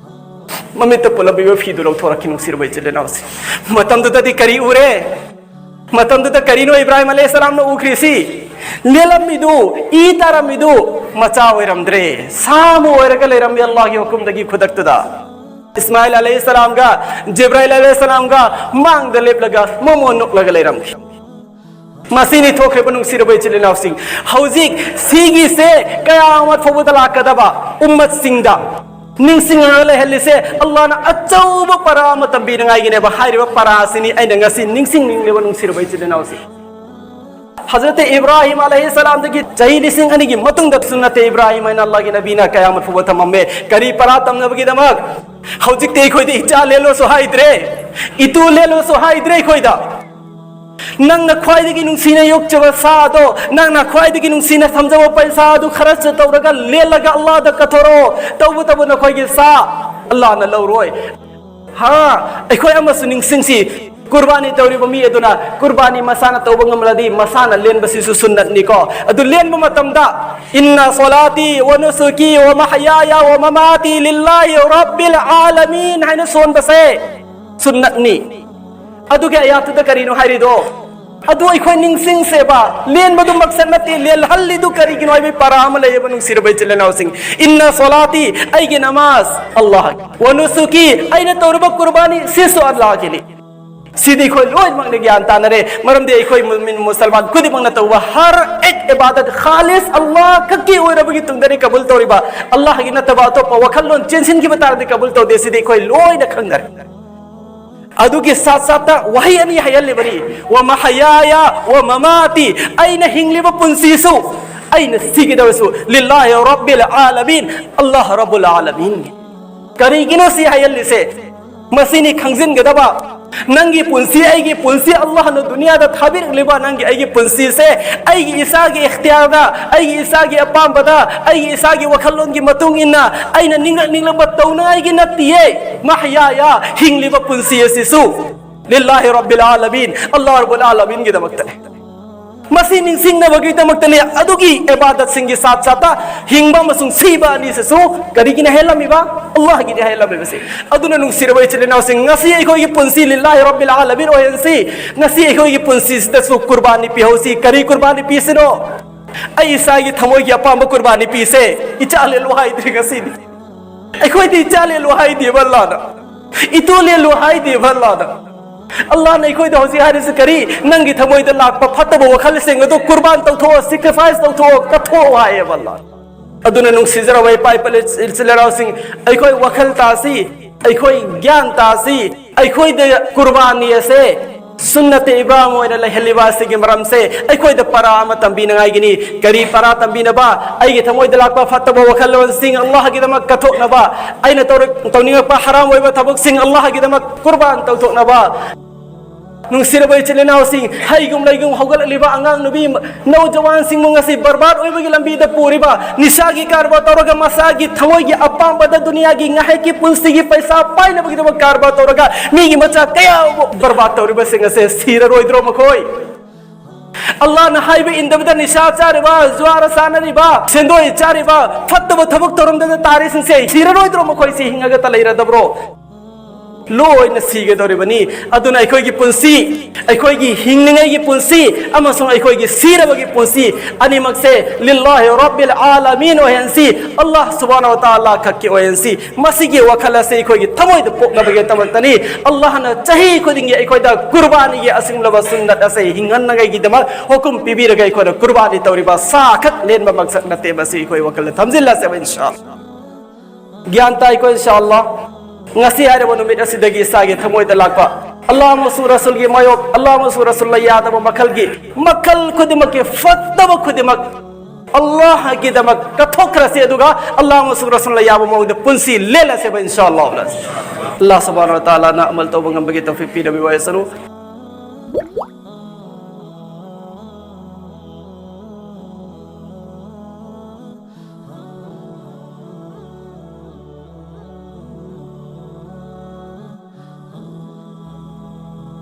ꯃꯃꯤꯠꯇ ꯄꯨꯜꯂꯝꯃꯤꯕ ꯐꯤꯗꯨ ꯂꯧꯊꯣꯔꯛꯈꯤ, ꯅꯨꯡꯁꯤꯔꯕ ꯏꯆꯤꯜ ꯏꯅꯥꯎꯁꯤꯡ꯫ ꯃꯇꯝꯗꯨꯗꯗꯤ ꯀꯔꯤ ꯎꯔꯦ? ꯃꯇꯝꯗꯨꯗ ꯀꯔꯤꯅꯣ ꯏꯕ꯭ꯔꯥꯍꯤꯝ ꯑꯂꯩꯍꯤꯁꯁꯂꯥꯝꯅ ꯎꯈ꯭ꯔꯤꯁꯤ? ꯂꯦꯜꯂꯝꯃꯤꯗꯨ, ꯏ ꯇꯥꯔꯝꯃꯤꯗꯨ ꯃꯆꯥ ꯑꯣꯏꯔꯝꯗ꯭ꯔꯦ, ꯁꯥ ꯑꯃ ꯑꯣꯏꯔꯒ ꯂꯩꯔꯝꯃꯤ ꯑꯜꯂꯥꯍꯒꯤ ꯍꯨꯀꯨꯝꯗꯒꯤ ꯈꯨꯗꯛꯇꯨꯗ꯫ ꯏꯁꯃꯥꯏꯜ ꯑꯂꯩꯍꯤꯁꯁꯂꯥꯝꯒ ꯖꯤꯕ꯭ꯔꯥꯏꯜ ꯑꯂꯩꯍꯤꯁꯁꯂꯥꯝꯒ ꯃꯥꯡꯗ ꯂꯦꯞꯂꯒ ꯃꯃꯣꯟ ꯅꯣꯛꯂꯒ ꯂꯩꯔꯝꯈꯤ꯫ ꯃꯁꯤꯅꯤ ꯊꯣꯛꯈ꯭ꯔꯤꯕ, ꯅꯨꯡꯁꯤꯔꯕ ꯏꯆꯤꯜ ꯏꯅꯥꯎꯁꯤꯡ꯫ ꯍꯧꯖꯤꯛ ꯁꯤꯒꯤꯁꯦ ꯀꯌꯥꯃꯠ ꯐꯥꯎꯕꯗ ꯂꯥꯛꯀꯗꯕ ꯎꯝꯃꯠꯁꯤꯡꯗ ꯅꯤꯡꯁꯤꯡꯉꯒ ꯂꯩꯍꯜꯂꯤꯁꯦ, ꯑꯜꯂꯥꯍꯅ ꯑꯆꯧꯕ ꯄꯔꯥ ꯑꯃ ꯇꯝꯕꯤꯅꯉꯥꯏꯒꯤꯅꯦꯕ꯫ ꯍꯥꯏꯔꯤꯕ ꯄꯔꯥ ꯑꯁꯤꯅꯤ ꯑꯩꯅ ꯉꯁꯤ ꯅꯤꯡꯁꯤꯡꯅꯤꯡꯂꯤꯕ, ꯅꯨꯡꯁꯤꯔꯕ ꯏꯆꯤꯜ ꯏꯅꯥꯎꯁꯤꯡ꯫ ꯍꯖꯔꯠ ꯏꯕ꯭ꯔꯥꯍꯤꯝ ꯑꯂꯩꯍꯤꯁꯁꯂꯥꯝꯗꯒꯤ ꯆꯍꯤ ꯂꯤꯁꯤꯡ ꯑꯅꯤꯒꯤ ꯃꯇꯨꯡꯗ ꯁꯨꯟꯅꯠꯇ ꯏꯕ꯭ꯔꯥꯍꯤꯝ ꯍꯥꯏꯅ ꯑꯜꯂꯥꯍꯒꯤ ꯅꯕꯤꯅ ꯀꯌꯥꯃꯠ ꯐꯥꯎꯕ ꯊꯝꯃꯝꯃꯦ꯫ ꯀꯔꯤ ꯄꯔꯥ ꯇꯝꯅꯕꯒꯤꯗꯃꯛ? ꯍꯧꯖꯤꯛꯇꯤ ꯑꯩꯈꯣꯏꯗ ꯏꯆꯥ ꯂꯦꯜꯂꯣꯁꯨ ꯍꯥꯏꯗ꯭ꯔꯦ, ꯏꯇꯨ ꯂꯦꯜꯂꯣꯁꯨ ꯍꯥꯏꯗ꯭ꯔꯦ ꯑꯩꯈꯣꯏꯗ꯫ ꯅꯪꯅ ꯈ꯭ꯋꯥꯏꯗꯒꯤ ꯅꯨꯡꯁꯤꯅ ꯌꯣꯛꯆꯕ ꯁꯥ ꯑꯗꯣ, ꯅꯪꯅ ꯈ꯭ꯋꯥꯏꯗꯒꯤ ꯅꯨꯡꯁꯤꯅ ꯊꯝꯖꯕ ꯄꯩꯁꯥ ꯑꯗꯨ ꯈꯔꯁꯨ ꯇꯧꯔꯒ ꯂꯦꯜꯂꯒ ꯑꯜꯂꯥꯍꯗ ꯀꯠꯊꯣꯔꯛꯑꯣ꯫ ꯇꯧꯕꯇꯕꯨ ꯅꯈꯣꯏꯒꯤ ꯁꯥ ꯑꯜꯂꯥꯍꯅ ꯂꯧꯔꯣꯏ꯫ ꯍꯥ, ꯑꯩꯈꯣꯏ ꯑꯃꯁꯨ ꯅꯤꯡꯁꯤꯡꯁꯤ꯫ ꯀꯨꯔꯕꯥꯅꯤ ꯇꯧꯔꯤꯕ ꯃꯤ ꯑꯗꯨꯅ ꯀꯨꯔꯕꯥꯅꯤ ꯃꯁꯥꯅ ꯇꯧꯕ ꯉꯝꯂꯗꯤ ꯃꯁꯥꯅ ꯂꯦꯟꯕꯁꯤꯁꯨ ꯁꯨꯟꯅꯠꯅꯤꯀꯣ꯫ ꯑꯗꯨ ꯂꯦꯟꯕ ꯃꯇꯝꯗ "ꯏꯟꯅ ꯁꯣꯂꯥꯇꯤ ꯋ ꯅꯨꯁꯨꯀꯤ ꯋ ꯃꯍꯌꯥꯌ ꯋ ꯃꯃꯥꯇꯤ ꯂꯤꯜꯂꯥꯍꯤ ꯔꯕꯤꯜ ꯑꯥꯂꯃꯤꯟ" ꯍꯥꯏꯅ ꯁꯣꯟꯕꯁꯦ ꯁꯨꯟꯅꯠꯅꯤ꯫ ꯑꯗꯨꯒꯤ ꯑꯌꯥꯠꯇꯨꯗ ꯀꯔꯤꯅꯣ ꯍꯥꯏꯔꯤꯗꯣ? ꯑꯗꯨ ꯑꯩꯈꯣꯏ ꯅꯤꯡꯁꯤꯡꯁꯦꯕ꯫ ꯂꯦꯟꯕꯗꯨ ꯃꯛꯁꯠ ꯅꯠꯇꯦ, ꯂꯦꯜꯍꯜꯂꯤꯗꯨ ꯀꯔꯤꯒꯤꯅꯣ ꯍꯥꯏꯕꯒꯤ ꯄꯔꯥ ꯑꯃ ꯂꯩꯌꯦꯕ, ꯅꯨꯡꯁꯤꯔꯕ ꯏꯆꯤꯜ ꯏꯅꯥꯎꯁꯤꯡ꯫ "ꯏꯟꯅ ꯁꯣꯂꯥꯇꯤ", ꯑꯩꯒꯤ ꯅꯃꯥꯖ, "ꯑꯜꯂꯥꯍ", "ꯋ ꯅꯨꯁꯨꯀꯤ", ꯑꯩꯅ ꯇꯧꯔꯤꯕ ꯀꯨꯔꯕꯥꯅꯤ, ꯁꯤꯁꯨ ꯑꯜꯂꯥꯍꯒꯤꯅꯤ꯫ ꯁꯤꯗꯤ ꯑꯩꯈꯣꯏ ꯂꯣꯏꯅꯃꯛꯅ ꯒ꯭ꯌꯥꯟ ꯇꯥꯅꯔꯦ, ꯃꯔꯝꯗꯤ ꯑꯩꯈꯣꯏ ꯃꯨꯃꯤꯟ ꯃꯨꯁꯜꯃꯥꯟ ꯈꯨꯗꯤꯡꯃꯛꯅ ꯇꯧꯕ ꯍꯔ ꯑꯦꯛ ꯏꯕꯥꯗꯠ ꯈꯥꯂꯤꯁ ꯑꯜꯂꯥꯍ ꯈꯛꯀꯤ ꯑꯣꯏꯔꯕꯒꯤ ꯇꯨꯡꯗꯅꯤ ꯀꯕꯨꯜ ꯇꯧꯔꯤꯕ꯫ ꯑꯜꯂꯥꯍꯒꯤ ꯅꯠꯇꯕ ꯑꯇꯣꯞꯄ ꯋꯥꯈꯜꯂꯣꯟ ꯆꯦꯟꯁꯤꯟꯈꯤꯕ ꯇꯥꯔꯗꯤ ꯀꯕꯨꯜ ꯇꯧꯗꯦ, ꯁꯤꯗꯤ ꯑꯩꯈꯣꯏ ꯂꯣꯏꯅ ꯈꯪꯅꯔꯦ꯫ ꯑꯗꯨꯒꯤ ꯁꯥꯠ ꯁꯥꯠꯇ ꯋꯥꯍꯩ ꯑꯅꯤ ꯍꯥꯏꯍꯜꯂꯤꯕꯅꯤ, "ꯋ ꯃꯍꯌꯥꯌ ꯋ ꯃꯃꯥꯇꯤ", ꯑꯩꯅ ꯍꯤꯡꯂꯤꯕ ꯄꯨꯟꯁꯤꯁꯨ, ꯑꯩꯅ ꯁꯤꯒꯗꯕꯁꯨ, "ꯂꯤꯜꯂꯥꯍꯤ ꯔꯕꯤꯜ ꯑꯥꯂꯃꯤꯟ", ꯑꯜꯂꯥꯍ ꯔꯕꯨꯜ ꯑꯥꯂꯃꯤꯟꯒꯤ꯫ ꯀꯔꯤꯒꯤꯅꯣ ꯁꯤ ꯍꯥꯏꯍꯜꯂꯤꯁꯦ? ꯃꯁꯤꯅꯤ ꯈꯪꯖꯤꯟꯒꯗꯕ꯫ ꯅꯪꯒꯤ ꯄꯨꯟꯁꯤ, ꯑꯩꯒꯤ ꯄꯨꯟꯁꯤ, ꯑꯜꯂꯥꯍꯅ ꯗꯨꯅꯤꯌꯥꯗ ꯊꯥꯕꯤꯔꯛꯂꯤꯕ ꯅꯪꯒꯤ, ꯑꯩꯒꯤ ꯄꯨꯟꯁꯤꯁꯦ ꯑꯩꯒꯤ ꯏꯁꯥꯒꯤ ꯏꯈꯇꯤꯌꯥꯔꯗ, ꯑꯩꯒꯤ ꯏꯁꯥꯒꯤ ꯑꯄꯥꯝꯕꯗ, ꯑꯩꯒꯤ ꯏꯁꯥꯒꯤ ꯋꯥꯈꯜꯂꯣꯟꯒꯤ ꯃꯇꯨꯡ ꯏꯟꯅ ꯑꯩꯅ ꯅꯤꯡꯂꯛ ꯅꯤꯡꯂꯛꯄ ꯇꯧꯅꯉꯥꯏꯒꯤ ꯅꯠꯇꯤꯌꯦ꯫ ꯃꯍꯌꯥꯌ, ꯍꯤꯡꯂꯤꯕ ꯄꯨꯟꯁꯤ ꯑꯁꯤꯁꯨ, ꯂꯤꯜꯂꯥꯍꯤ ꯔꯕꯤꯜ ꯑꯥꯂꯃꯤꯟ, ꯑꯜꯂꯥꯍ ꯔꯕꯨꯜ ꯑꯥꯂꯃꯤꯟꯒꯤꯗꯃꯛꯇꯅꯦ꯫ ꯃꯁꯤ ꯅꯤꯡꯁꯤꯡꯅꯕꯒꯤꯗꯃꯛꯇꯅꯦ꯫ ꯑꯗꯨꯒꯤ ꯏꯕꯥꯗꯠꯁꯤꯡꯒꯤ ꯁꯥꯠ ꯁꯥꯠꯇ ꯍꯤꯡꯕ ꯑꯃꯁꯨꯡ ꯁꯤꯕ ꯑꯅꯤꯁꯤꯁꯨ ꯀꯔꯤꯒꯤꯅ ꯍꯦꯜꯂꯝꯃꯤꯕ? ꯑꯜꯂꯥꯍꯒꯤꯅ ꯍꯦꯜꯂꯝꯃꯤꯕꯁꯦ꯫ ꯑꯗꯨꯅ ꯅꯨꯡꯁꯤꯔꯕ ꯏꯆꯤꯜ ꯏꯅꯥꯎꯁꯤꯡ, ꯉꯁꯤ ꯑꯩꯈꯣꯏꯒꯤ ꯄꯨꯟꯁꯤ ꯂꯤꯜꯂꯥꯍꯤ ꯔꯕꯤꯜ ꯑꯥꯂꯃꯤꯟ ꯑꯣꯏꯍꯟꯁꯤ꯫ ꯉꯁꯤ ꯑꯩꯈꯣꯏꯒꯤ ꯄꯨꯟꯁꯤꯁꯤꯗꯁꯨ ꯀꯨꯔꯕꯥꯅꯤ ꯄꯤꯍꯧꯁꯤ꯫ ꯀꯔꯤ ꯀꯨꯔꯕꯥꯅꯤ ꯄꯤꯁꯤꯅꯣ? ꯑꯩ ꯏꯁꯥꯒꯤ ꯊꯃꯣꯏꯒꯤ ꯑꯄꯥꯝꯕ ꯀꯨꯔꯕꯥꯅꯤ ꯄꯤꯁꯦ꯫ ꯏꯆꯥ ꯂꯦꯜꯂꯨ ꯍꯥꯏꯗ꯭ꯔꯤ ꯉꯁꯤꯗꯤ꯫ ꯑꯩꯈꯣꯏꯗꯤ ꯏꯆꯥ ꯂꯦꯜꯂꯨ ꯍꯥꯏꯗꯦꯕ ꯑꯜꯂꯥꯍꯅ꯫ ꯏꯇꯨ ꯂꯦꯜꯂꯨ ꯍꯥꯏꯗꯦꯕ ꯑꯜꯂꯥꯍꯅ꯫ ꯑꯜꯂꯥꯍꯅ ꯑꯩꯈꯣꯏꯗ ꯍꯧꯖꯤꯛ ꯍꯥꯏꯔꯤꯁꯤ ꯀꯔꯤ? ꯅꯪꯒꯤ ꯊꯃꯣꯏꯗ ꯂꯥꯛꯄ ꯐꯠꯇꯕ ꯋꯥꯈꯜꯁꯤꯡ ꯑꯗꯨ ꯀꯨꯔꯕꯥꯟ ꯇꯧꯊꯣꯛꯑꯣ, sacrifice ꯇꯧꯊꯣꯛꯑꯣ, ꯀꯠꯊꯣꯛꯑꯣ ꯍꯥꯏꯌꯦꯕ ꯑꯜꯂꯥꯍꯅ꯫ ꯑꯗꯨꯅ ꯅꯨꯡꯁꯤꯖꯔꯕ ꯏꯄꯥ ꯏꯄꯥ ꯏꯆꯤꯜ ꯏꯅꯥꯎꯁꯤꯡ, ꯑꯩꯈꯣꯏ ꯋꯥꯈꯜ ꯇꯥꯁꯤ, ꯑꯩꯈꯣꯏ ꯒ꯭ꯌꯥꯟ ꯇꯥꯁꯤ, ꯑꯩꯈꯣꯏꯗ ꯀꯨꯔꯕꯥꯅꯤ ꯑꯁꯦ ꯁꯨꯟꯅꯇꯦ ꯏꯕ꯭ꯔꯥꯍꯤꯝ ꯑꯣꯏꯅ ꯂꯩꯍꯜꯂꯤꯕ ꯑꯁꯤꯒꯤ ꯃꯔꯝꯁꯦ ꯑꯩꯈꯣꯏꯗ ꯄꯔꯥ ꯑꯃ ꯇꯝꯕꯤꯅꯉꯥꯏꯒꯤꯅꯤ꯫ ꯀꯔꯤ ꯄꯔꯥ ꯇꯝꯕꯤꯅꯕ? ꯑꯩꯒꯤ ꯊꯃꯣꯏꯗ ꯂꯥꯛꯄ ꯐꯠꯇꯕ ꯋꯥꯈꯜꯂꯣꯟꯁꯤꯡ ꯑꯜꯂꯥꯍꯒꯤꯗꯃꯛ ꯀꯠꯊꯣꯛꯅꯕ, ꯑꯩꯅ ꯇꯧꯔꯛ-, ꯇꯧꯅꯤꯡꯉꯛꯄ ꯍꯔꯥꯝ ꯑꯣꯏꯕ ꯊꯕꯛꯁꯤꯡ ꯑꯜꯂꯥꯍꯒꯤꯗꯃꯛ ꯀꯨꯔꯕꯥꯟ ꯇꯧꯊꯣꯛꯅꯕ꯫ ꯅꯨꯡꯁꯤꯔꯕ ꯏꯆꯤꯜ ꯏꯅꯥꯎꯁꯤꯡ, ꯍꯩꯒꯨꯝ ꯂꯩꯒꯨꯝ ꯍꯧꯒꯠꯂꯛꯂꯤꯕ ꯑꯉꯥꯡ ꯅꯨꯄꯤ ꯅꯧꯖꯋꯥꯟꯁꯤꯡꯕꯨ ꯉꯁꯤ ꯕꯔꯕꯥꯗ ꯑꯣꯏꯕꯒꯤ ꯂꯝꯕꯤꯗ ꯄꯨꯔꯤꯕ, ꯅꯤꯁꯥꯒꯤ ꯀꯔꯕꯥꯔ ꯇꯧꯔꯒ ꯃꯁꯥꯒꯤ ꯊꯃꯣꯏꯒꯤ ꯑꯄꯥꯝꯕꯗ ꯗꯨꯅꯤꯌꯥꯒꯤ ꯉꯥꯏꯍꯥꯛꯀꯤ ꯄꯨꯟꯁꯤꯒꯤ ꯄꯩꯁꯥ ꯄꯥꯏꯅꯕꯒꯤꯗꯃꯛ ꯀꯔꯕꯥꯔ ꯇꯧꯔꯒ ꯃꯤꯒꯤ ꯃꯆꯥ ꯀꯌꯥꯕꯨ ꯕꯔꯕꯥꯗ ꯇꯧꯔꯤꯕꯁꯤꯡ ꯑꯁꯦ ꯁꯤꯔꯔꯣꯏꯗ꯭ꯔꯣ ꯃꯈꯣꯏ? ꯑꯜꯂꯥꯍꯅ ꯍꯥꯏꯕ ꯏꯟꯗꯕꯗ ꯅꯤꯁꯥ ꯆꯥꯔꯤꯕ, ꯖꯨꯋꯥꯔ ꯁꯥꯟꯅꯔꯤꯕ, ꯁꯦꯟꯗꯣꯏ ꯆꯥꯔꯤꯕ, ꯐꯠꯇꯕ ꯊꯕꯛ ꯇꯧꯔꯝꯗꯅ ꯇꯥꯔꯤꯁꯤꯡꯁꯦ ꯁꯤꯔꯔꯣꯏꯗ꯭ꯔꯣ? ꯃꯈꯣꯏꯁꯤ ꯍꯤꯡꯉꯒꯇ ꯂꯩꯔꯗꯕ꯭ꯔꯣ? ꯂꯣꯏꯅ ꯁꯤꯒꯗꯧꯔꯤꯕꯅꯤ꯫ ꯑꯗꯨꯅ ꯑꯩꯈꯣꯏꯒꯤ ꯄꯨꯟꯁꯤ, ꯑꯩꯈꯣꯏꯒꯤ ꯍꯤꯡꯂꯤꯉꯩꯒꯤ ꯄꯨꯟꯁꯤ ꯑꯃꯁꯨꯡ ꯑꯩꯈꯣꯏꯒꯤ ꯁꯤꯔꯕꯒꯤ ꯄꯨꯟꯁꯤ ꯑꯅꯤꯃꯛꯁꯦ ꯂꯤꯜꯂꯥꯍꯤ ꯔꯕꯤꯜ ꯑꯥꯂꯥꯃꯤꯟ ꯑꯣꯏꯍꯟꯁꯤ, ꯑꯜꯂꯥꯍ ꯁꯨꯕꯍꯥꯅꯍꯨ ꯋ ꯇꯥꯂꯥ ꯈꯛꯀꯤ ꯑꯣꯏꯍꯟꯁꯤ꯫ ꯃꯁꯤꯒꯤ ꯋꯥꯈꯜ ꯑꯁꯤ ꯑꯩꯈꯣꯏꯒꯤ ꯊꯃꯣꯏꯗ ꯄꯣꯛꯅꯕꯒꯤꯗꯃꯛꯇꯅꯤ ꯑꯜꯂꯥꯍꯅ ꯆꯍꯤ ꯈꯨꯗꯤꯡꯒꯤ ꯑꯩꯈꯣꯏꯗ ꯀꯨꯔꯕꯥꯅꯤꯒꯤ ꯑꯁꯤꯒꯨꯝꯂꯕ ꯁꯨꯟꯅꯠ ꯑꯁꯤ ꯍꯤꯡꯍꯟꯅꯉꯥꯏꯒꯤꯗꯃꯛ ꯍꯨꯀꯨꯝ ꯄꯤꯕꯤꯔꯒ ꯑꯩꯈꯣꯏꯅ ꯀꯨꯔꯕꯥꯅꯤ ꯇꯧꯔꯤꯕ ꯁꯥ ꯈꯛ ꯂꯦꯟꯕ ꯃꯛꯁꯠ ꯅꯠꯇꯦ꯫ ꯃꯁꯤ ꯑꯩꯈꯣꯏ ꯋꯥꯈꯜꯗ ꯊꯝꯖꯤꯜꯂꯁꯦꯕ, ꯏꯟꯁꯥ ꯑꯜꯂꯥꯍ꯫ ꯒ꯭ꯌꯥꯟ ꯇꯥꯏꯀꯣ, ꯏꯟꯁꯥ ꯑꯜꯂꯥꯍ? ꯉꯁꯤ ꯍꯥꯏꯔꯤꯕ ꯅꯨꯃꯤꯠ ꯑꯁꯤꯗꯒꯤ ꯏꯁꯥꯒꯤ ꯊꯃꯣꯏꯗ ꯂꯥꯛꯄ ꯑꯜꯂꯥꯍ ꯑꯃꯁꯨꯡ ꯔꯁꯨꯜꯒꯤ ꯃꯥꯌꯣꯛ, ꯑꯜꯂꯥꯍ ꯑꯃꯁꯨꯡ ꯔꯁꯨꯜꯅ ꯌꯥꯗꯕ ꯃꯈꯜꯒꯤ, ꯃꯈꯜ ꯈꯨꯗꯤꯡꯃꯛꯀꯤ ꯐꯠꯇꯕ ꯈꯨꯗꯤꯡꯃꯛ ꯑꯜꯂꯥꯍꯒꯤꯗꯃꯛ ꯀꯠꯊꯣꯛꯈ꯭ꯔꯁꯤ, ꯑꯗꯨꯒ ꯑꯜꯂꯥꯍ ꯑꯃꯁꯨꯡ ꯔꯁꯨꯜꯅ ꯌꯥꯕ ꯃꯑꯣꯡꯗ ꯄꯨꯟꯁꯤ ꯂꯦꯜꯂꯁꯦꯕ, ꯏꯟꯁꯥ ꯑꯜꯂꯥꯍ꯫ ꯑꯜꯂꯥꯍ ꯁꯨꯕꯍꯥꯅꯍꯨ ꯋ ꯇꯥꯂꯥꯅ ꯑꯃꯜ ꯇꯧꯕ ꯉꯝꯕꯒꯤ ꯇꯧꯐꯤꯛ ꯄꯤꯔꯕꯤꯕ ꯑꯣꯏꯁꯅꯨ꯫